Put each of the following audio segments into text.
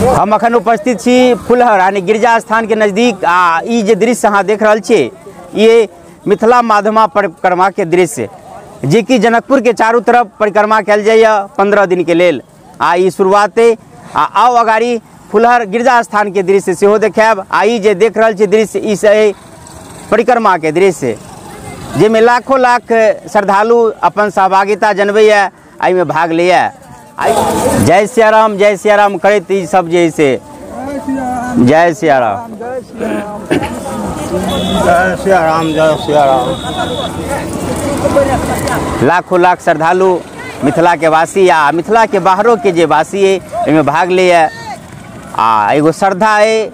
हम अखन उपस्थित छी फुलहर यानी गिरजा स्थान के नज़दीक। आ ई जे दृश्य अहाँ देख रहल छी ये मिथिला माधमा परिक्रमा के दृश्य, जे कि जनकपुर के चारू तरफ परिक्रमा कयल जाइए 15 दिन के लेल। आ ई शुरुआते आ आओ अगाड़ी फुलहर गिरजा स्थान के दृश्य सेहो देखायब। आ ई जे देख रहल छी दृश्य ई से परिक्रमा के दृश्य, जाहिमे लाखों लाख श्रद्धालु अपन सहभागिता जनबैए, एहिमे भाग लैए। जय सियाराम जय सियाराम करैत ई सब जे से जय सियाराम जय सियाराम जय सियाराम। लाखों लाख श्रद्धालु मिथिला के वासी आ मिथिला के बाहरों के जे वासी है एहिमे भाग लैए। आ एगो श्रद्धा है।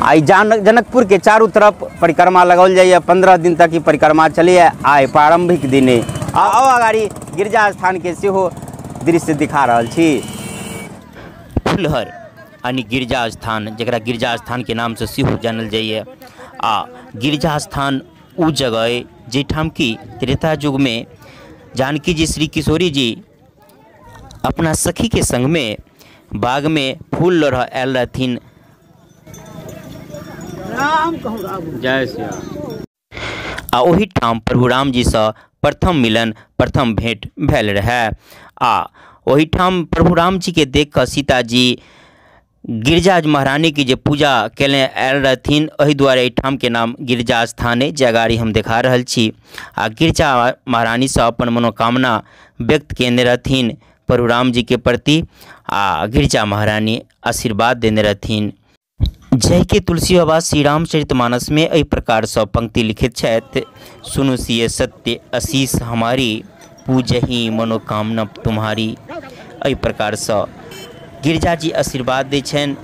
आ जनकपुर के चारू तरफ परिक्रमा लगाओल जाइए, 15 दिन तक ई परिक्रमा चलैए। आइ प्रारंभिक दिन है। आओ अगाड़ी गिरजा स्थान के सेहो दृश्य दिखा रहल छी। फुलहर यानी गिरजा स्थान, जकरा गिरजा स्थान के नाम से सेहो जानल जाइए। आ गिरजा स्थान उ जगह है जाहिठाम कि त्रेता युग में जानकी जी श्री किशोरी जी अपना सखी के संग में बाग में फूल लोढ़ आयल रहथिन। जय सिया। आ ओही ठाम प्रभु राम जी से प्रथम मिलन प्रथम भेंट भेल रहे। आ ओही ठाम प्रभु राम जी के देख कऽ सीता जी गिरजा महारानी की जे पूजा केने आयल रहथिन, एहि दुआरे एहिठाम के नाम गिरजा स्थान है, जे अगाड़ी हम देखा रहल छी। आ गिरजा महारानी से अपन मनोकामना व्यक्त केने रहथिन प्रभु राम जी के प्रति, आ गिरजा महारानी आशीर्वाद देने रहथिन। जय के तुलसी बाबा श्री रामचरित मानस में एहि प्रकार से पंक्ति लिखित छथि। सुनु सिय सत्य आशीष हमारी, पूजही मनोकामना तुम्हारी। एहि प्रकार से गिरजा जी आशीर्वाद दै छनि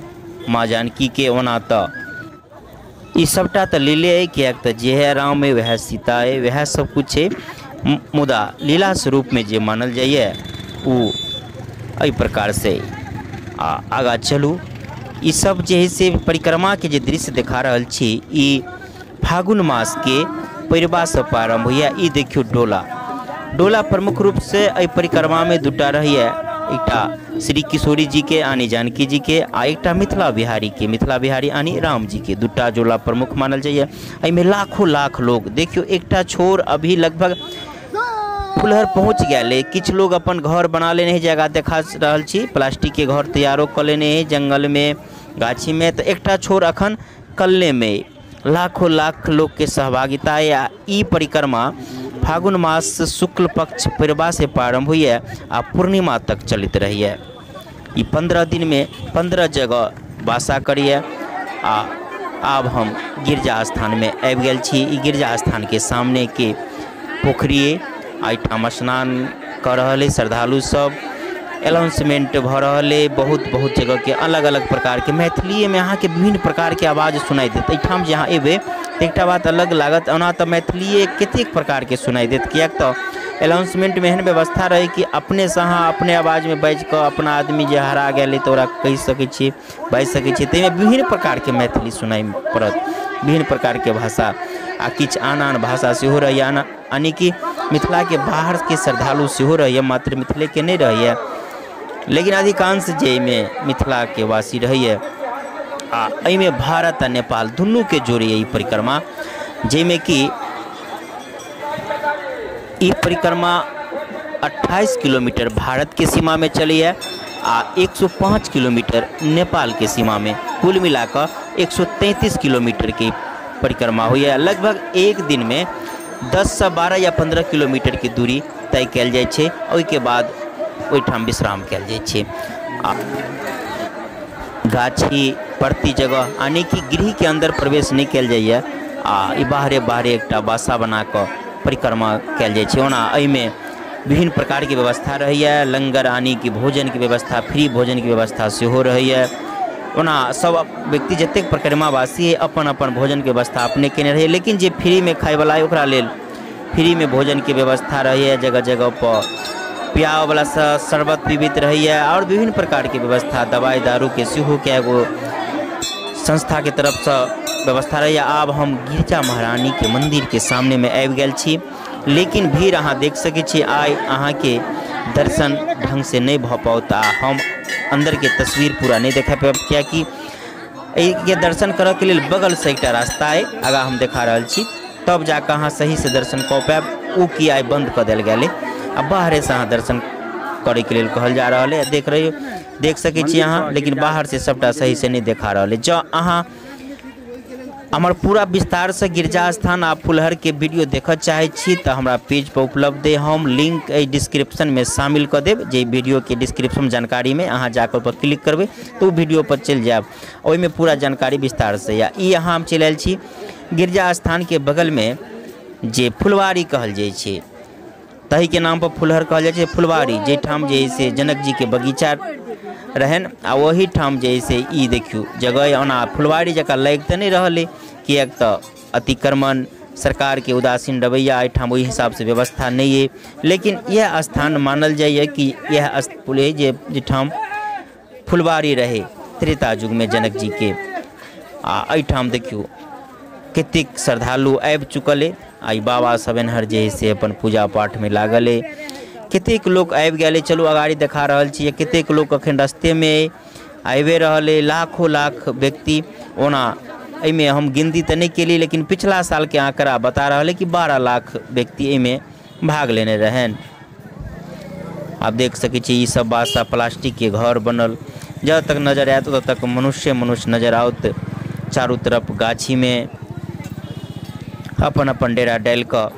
माँ जानकी के। ओना तऽ ई सबटा तऽ लीले है, किएक तऽ जेहे राम है वएह सीता है, वएह सब कुछ है। मुदा लीला स्वरूप में जे मानल जाइए ओ एहि प्रकार से। आ आगाँ चलू, ई सब जे है से परिक्रमा के जे दृश्य देखा रहल छी ई फागुन मास के पैरवा से प्रारंभ होइए। ई देखियौ डोला, डोला प्रमुख रूप से एहि परिक्रमा में दूटा रहैए, एकटा श्री किशोरी जी के यानी जानकी जी के, आ एकटा मिथिला बिहारी के, मिथिला बिहारी यानी राम जी के। दूटा डोला प्रमुख मानल जाइए। एहिमे लाखों लाख लोग देखियौ, एकटा छोर अभी लगभग फुलहर पहुँच गेल है। किछु लोग अपन घर बना लेने है, जगह देखा रहल छी प्लास्टिक के घर तैयारो कऽ लेने है जंगल में गाछी में। तो एकटा छोर अखन कल्ले में लाखों लाख लोग के सहभागिता है। आ ई परिक्रमा फागुन मास शुक्ल पक्ष पैरवा से प्रारंभ होइए आ पूर्णिमा तक चलैत रहैए। ई 15 दिन में 15 जगह वासा करैए। आ आब हम गिरजा स्थान में आबि गेल छी। ई गिरजा स्थान के सामने के पोखरी एहिठाम स्नान कऽ रहल है श्रद्धालु सब। अनाउंसमेंट भऽ रहल है बहुत बहुत जगह के अलग अलग प्रकार के। मैथिलीमे अहाँके विभिन्न प्रकार के आवाज़ सुनाई देत। एहिठाम जे अहाँ एबै तऽ एकटा बात अलग लागत। ओना तऽ मैथिलीए कतेक प्रकार के सुनाई देत, किएक तऽ अनाउंसमेंटमे एहन व्यवस्था रहै कि अपनेसँ अहाँ अपने आवाज़मे बाजि कऽ अपना आदमी जे हरा गेलै तऽ ओकरा कहि सकै छियै, बाजि सकै छियै। ताहिमे विभिन्न प्रकारके मैथिली सुनाई पड़त, विभिन्न प्रकारके भाषा आ किछु आन आन भाषा सेहो रहैए। यानी कि मिथिलाके बाहरके श्रद्धालु सेहो रहैए, मात्र मिथिलेके नहि रहैए, लेकिन अधिकांश जे एहिमे मिथिलाके वासी रहैए। आ एहिमे भारत आ नेपाल दुनूके जोड़ैए ई परिक्रमा, जाहिमे कि ई परिक्रमा 28 किलोमीटर भारत के सीमा में चलैए आ 105 किलोमीटर नेपाल के सीमा में। कुल मिलाकऽ 133 किलोमीटर के परिक्रमा होइए। लगभग एक दिन में 10 से 12 या 15 किलोमीटर के दूरी तय कयल जाइ छै। ओहिके बाद ओहिठाम विश्राम कयल जाइ छै। आ गाछी प्रति जगह यानी कि गृह के अंदर प्रवेश नहि कयल जाइए आ ई बाहरे बाहरे एकटा बासा बना कऽ परिक्रमा कयल जाइ छै। ओना एहिमे विभिन्न प्रकारके व्यवस्था रहैए, लंगर यानी कि भोजनके व्यवस्था, फ्री भोजनके व्यवस्था सेहो रहैए। ओना सब व्यक्ति जतेक परिक्रमावासी है अपन अपन भोजनके व्यवस्था अपने केने रहैए, लेकिन जे फ्रीमे खायवला है ओकरा लेल फ्रीमे भोजनके व्यवस्था रहैए। जगह जगह पर पियावला शरबत पीबैत रहैए और विभिन्न प्रकारके व्यवस्था, दवाइ दारूके सेहो कए गो संस्थाके तरफसँ व्यवस्था रहैए। आब हम गिरजा महारानी के मंदिर के सामने में आबि गेल छी, लेकिन भीड़ अहाँ देख सकै छी। आइ अहाँके दर्शन ढंग से नहि भऽ पाओत। आ हम अंदरके तस्वीर पूरा नहि देखा पायब, कियाकि एहिके दर्शन करऽके लेल बगलसँ एकटा रास्ता अइ, आगाँ हम देखा रहल छी, तब जाकऽ अहाँ सहीसँ दर्शन कऽ पायब। ओ की आइ बंद कऽ देल गेल आ बाहरेसँ अहाँ दर्शन करैके लेल कहल जा रहल है। देख रहे देख सकै छी अहाँ, लेकिन बाहर से सबटा सही से नहीं देखा रहल है। जँ अहाँ हमर पूरा विस्तारसँ गिरजा स्थान आ फुलहरके वीडियो देखऽ चाहै छी तऽ हमरा पेज पर उपलब्ध है। हम लिंक एहि डिस्क्रिप्शनमे शामिल कऽ देब, जे वीडियोके डिस्क्रिप्शन जानकारीमे अहाँ जाकऽ ओहिपर क्लिक करबै तऽ ओ वीडियो पर चलि जायब, ओहिमे पूरा जानकारी विस्तारसँ। या ई अहाँ हम चलि आयल छी गिरजा स्थानके बगलमे जे फुलवारी कहल जाइ छै, तहीके नामपर फुलहर कहल जाइ छै। फुलवारी जाहिठाम जे से जनक जीके बगीचा रहनि आ ओहिठाम जे से ई देखियौ जगह ओना फुलवारी जकाँ लागि तऽ नहि रहल अइ, किएक तऽ अतिक्रमण सरकारके उदासीन रवैया एहिठाम ओहि हिसाबसँ व्यवस्था नहि अइ, लेकिन इएह स्थान मानल जाइए कि इएह जे जाहिठाम फुलवारी रहै त्रेता युगमे जनक जीके। आ एहिठाम देखियौ कतेक श्रद्धालु आबि चुकल अइ आ ई बाबा सब एन्हर जे है से अपन पूजा पाठमे लागल अइ। कतेक लोक आबि गेल अइ, चलू अगाड़ी देखा रहल छी, कतेक लोक अखन रस्तेमे अइ, आबिए रहल अइ, लाखों लाख व्यक्ति। ओना एहिमे हम गिनती तऽ नहि केली, लेकिन पिछला सालके आंकड़ा बता रहल अइ कि 12 लाख व्यक्ति एहिमे भाग लेने रहनि। आब देख सकै छी ई सब बासा प्लास्टिकके घर बनल, जतऽ तक नजर आयत ओतऽ तक मनुष्य मनुष्य नजर आओत। चारू तरफ गाछीमे अपन अपन डेरा डालि कऽ।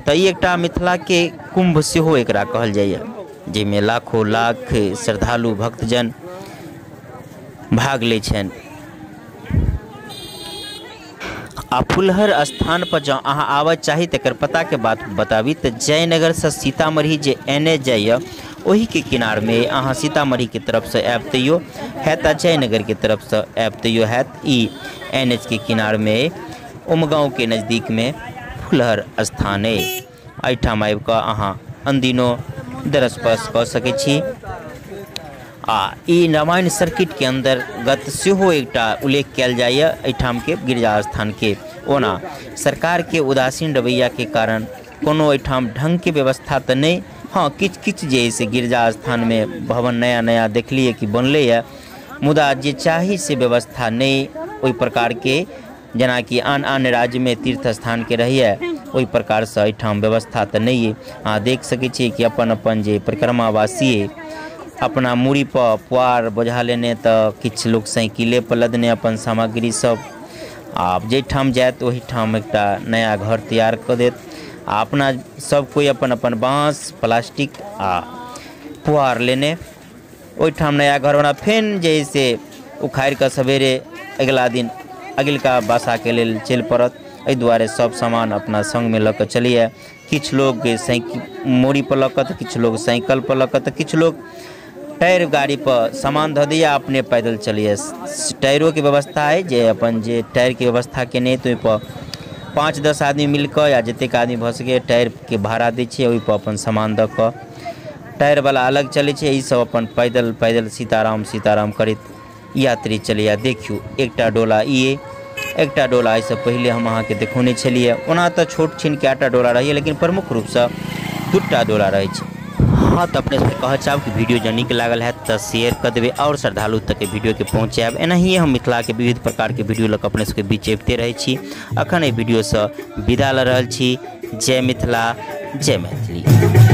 तऽ ई एकटा मिथिलाके कुंभ सेहो एकरा कहल जाइए, जाहिमे लाखों लाख श्रद्धालु भक्तजन भाग लै छनि। आ फुलहर स्थान पर जँ अहाँ आबऽ चाही तकर पताके बात बताबी तऽ जयनगरसँ सीतामढ़ी जे एन एच जाइए ओहिके किनारमे अहाँ सीतामढ़ीके तरफसँ आयब तैयो हैत आ जयनगरके तरफसँ आयब तैयो हैत। ई एन एच के किनारमे उमगाँवके नजदीकमे फुलहर स्थान अइ। एहिठाम आबिकऽ अहाँ अनदिनो दरस परस कऽ सकै छी। आ ई रामायण सर्किटके अन्तर्गत सेहो एकटा उल्लेख कयल जाइए एहिठामके गिरजा स्थानके। ओना सरकारके उदासीन रवैयाके कारण कोनो एहिठाम ढङ्गके व्यवस्था तऽ नहि, हँ किछु किछु जे है से गिरजा स्थानमे भवन नया नया देखलियै कि बनलैए, मुदा जे चाही से व्यवस्था नहि ओहि प्रकारके, जेनाकि आन आन राज्यमे तीर्थ स्थानके रहैए ओहि प्रकारसँ एहिठाम व्यवस्था तऽ नहि अइ। अहाँ देख सकै छियै कि अपन अपन जे परिक्रमावासी अइ अपना मूड़ी पर पुआर बोझा लेने, तऽ किछु लोक साइकिले पर लदने अपन सामग्री सब, आब जाहिठाम जायत ओहिठाम एकटा नया घर तैयार कऽ देत आ अपना सब कोइ अपन अपन बाँस प्लास्टिक आ पुआर लेने ओहिठाम नया घर बना फेन जे है से उखाड़ि कऽ सवेरे अगिला दिन अगिलका बासाके लेल चलि पड़त। एहि दुआरे सब सामान अपना संगमे लऽ कऽ चलैए। किछु लोग साइकिल मूड़ी पर लऽ कऽ, तऽ किछु लोग साइकिल पर लऽ कऽ, तऽ किछु लोग टायर गाड़ी पर सामान धऽ दैए अपने पैदल चलैए। टायरोके व्यवस्था अइ, जे अपन जे टायरके व्यवस्था केने तऽ ओहिपर 5-10 आदमी मिल कऽ या जतेक आदमी भऽ सकैए टायरके भाड़ा दै छियै, ओहिपर अपन सामान दऽ कऽ टायरवला अलग चलै छै, ई सब अपन पैदल पैदल सीताराम सीताराम करैत यात्री चलैए। देखियौ एकटा डोला ई अइ, एकटा डोला एहिसँ पहिले हम अहाँके देखौने छलियै। ओना तऽ छोट छिन कएटा डोला रहैए, लेकिन प्रमुख रूपसँ 2टा डोला रहै छै। हाँ तऽ अपने सबके कहऽ चाहब कि वीडियो जँ नीक लागल हैत तऽ शेयर कऽ देबै आओर श्रद्धालु तक वीडियोके पहुँचायब। एनाहिए हम मिथिलाके विविध प्रकारके वीडियो लऽ कऽ अपने सबके बीच अबिते रहै छी। अखन एहि वीडियोसँ विदा लऽ रहल छी। जय मिथिला, जय मैथिली।